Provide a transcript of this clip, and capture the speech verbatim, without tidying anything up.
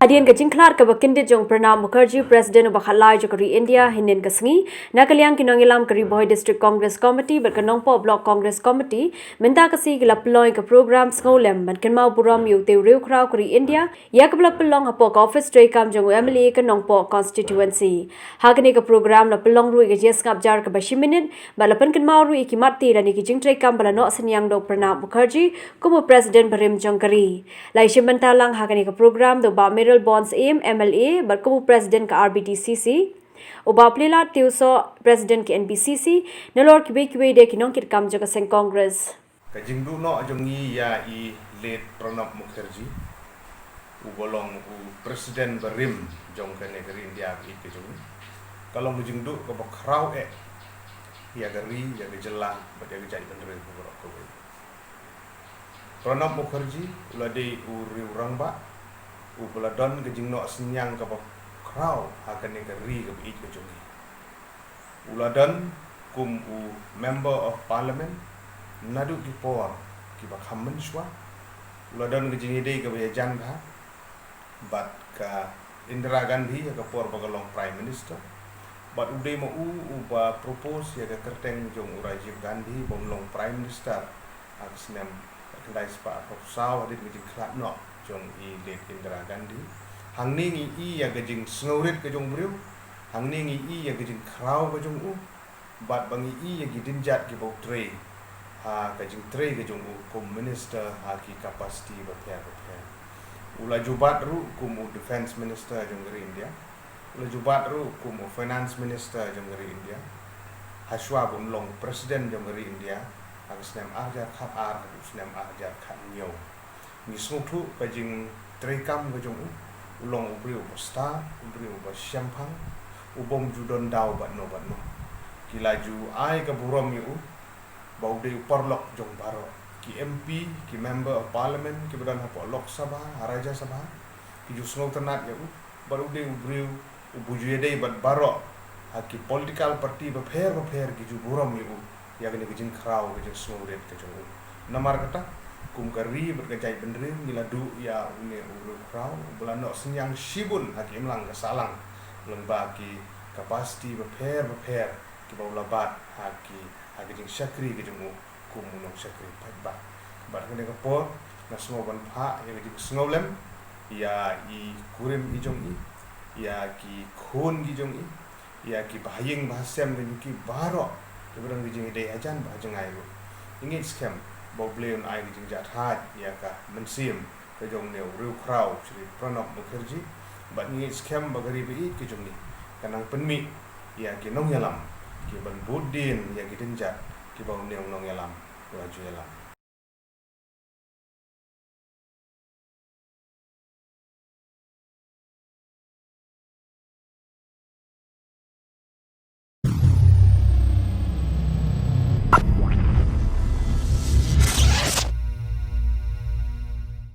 Hadien ka jingkhlad kaba kyndit jong Pranab Mukherjee, President uba khatlai jong ka ri India, hynnin ka sngi, na ka liang ki nongïalam ka Ri Bhoi District Congress Committee bad ka Nongpoh Block Congress Committee, mynta ka sngi ki la pynlong ïa ka program sngewlem ban kynmaw burom ïa utei u riewkhraw ka ri India, ïa kaba la pynlong hapoh ka office treikam jong u M L A ka Nongpoh constituency. Ha kane ka program la pynlong ruh ïa ka jingsngap jar kaba shi minit, bad la pynkynmaw ruh ïa ki mat ti lane ki jingtreikam ba la noh synñiang da u Pranab Mukherjee kum u President barim jong ka ri. La ïashim bynta lang ha kane ka program da u Bah Mayralborn Syiem, M L A, bad kum u President ka R B D C C, u Bah Plilat Tiewsoh, President ka N B C C, nalor kiwei kiwei de ki nongkitkam jong ka seng Congress. Ka jingduh noh jong ngi ïa i late Pranab Mukherjee, uba long u President barim jong kane ka ri India ba ïeit ka jong ngi, ka long ka jingduh kaba khraw eh ïa ka ri, ïa ka jylla bad ïa ka jaitbynriew baroh kawei. Pranab Mukherjee u la dei u riewrangbah uba la don ka jingnoh synñiang kaba khraw ha kane ka ri kaba ïeit ka jong ngi. U la don kum u Member of Parliament naduh ki por kiba kham mynshuwa. U la don ka jingïadei kaba ïajan bha bad ka Indira Gandhi ha ka por ba ka long Prime Minister. Bad u dei ma u uba propose ïa ka kyrteng jong u Rajiv Gandhi ba un long Prime Minister ha ka snem khyndai spah arphew saw hadien ka jingkhlad noh jong i late Indira Gandhi. Hangne ngi i ïa ka jingsngewrit ka jong u briew, hangne ngi i ïa ka jingkhraw ka jong u, bad ba ngi i ïa ki dynjat kiba u trei ha ka jingtrei ka jong u kum minister ha ki capacity bapher bapher. U la ju bat ruh kum u Defence Minister jong ka ri India. U la ju bat ruh kum u Finance Minister jong ka ri India. Hashwa ba un long President jong ka ri India ha ka snem ar hajar khat ar haduh snem ar hajar khat hynñiew. Ngi sngewthuh ka jingtreikam ka jong u. U long u briew uba stad, u briew uba shemphang, u bym ju don daw bad no bad no. Ki la ju ai ka burom ïa u ba u dei u paralok jong baroh. Ki M P, ki Member of Parliament kiba don hapoh Lok Sabha, ha Rajya Sabha, ki ju sngewtynnat ïa u, bad u dei u briew uba ju ïadei bad baroh ha ki political party bapher bapher, ki ju burom ïa u ïa kane ka jingkhraw ka jingsngewrit ka jong u. Namar kata, kum ka ri bad ka jaitbynriew ngi la duh ïa une u riewkhraw uba la noh synñiang shibun ha ki imlang ka sahlang lyngba ki capacity bapher bapher kiba u la bat ha ki, ha ka jingshakri ka jong u kum u nongshakri paidbah. Bad ha kane ka por nga sngew ban phah ïa ka jingsngewlem ïa i kurim i jong i, ïa ki khun ki jong i, ïa ki bahaïing bahasem ka jong ki baroh kiba don ka jingïadei hajan bad hajngai ruh. Ngi ngeit skhem ba U Blei un ai ka jingjahthait ïa ka mynsiem ka jong une u riewkhraw Shri Pranab Mukherjee, bad ngi ngeit skhem ba ka ri ba ïeit ka jong ngi kan nang pynmih ïa ki nongïalam kiban bud dien ïa ki dynjat kiba une u nongïalam u la ju ïalam.